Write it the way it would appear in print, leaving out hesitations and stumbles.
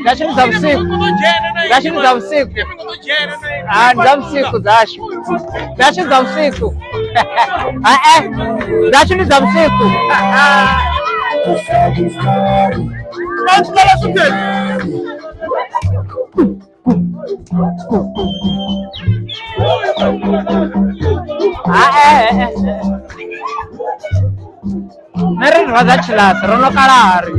Dzashu ndi dza vhusiku, dzashu ndi dza vhusiku, ha ndi dza vhusiku dzashu, dzashu ndi dza vhusiku, ha-e dzashu ndi dza vhusiku. Ha-e nṋe ri rwa dza tshilasi ro no kalaha ri.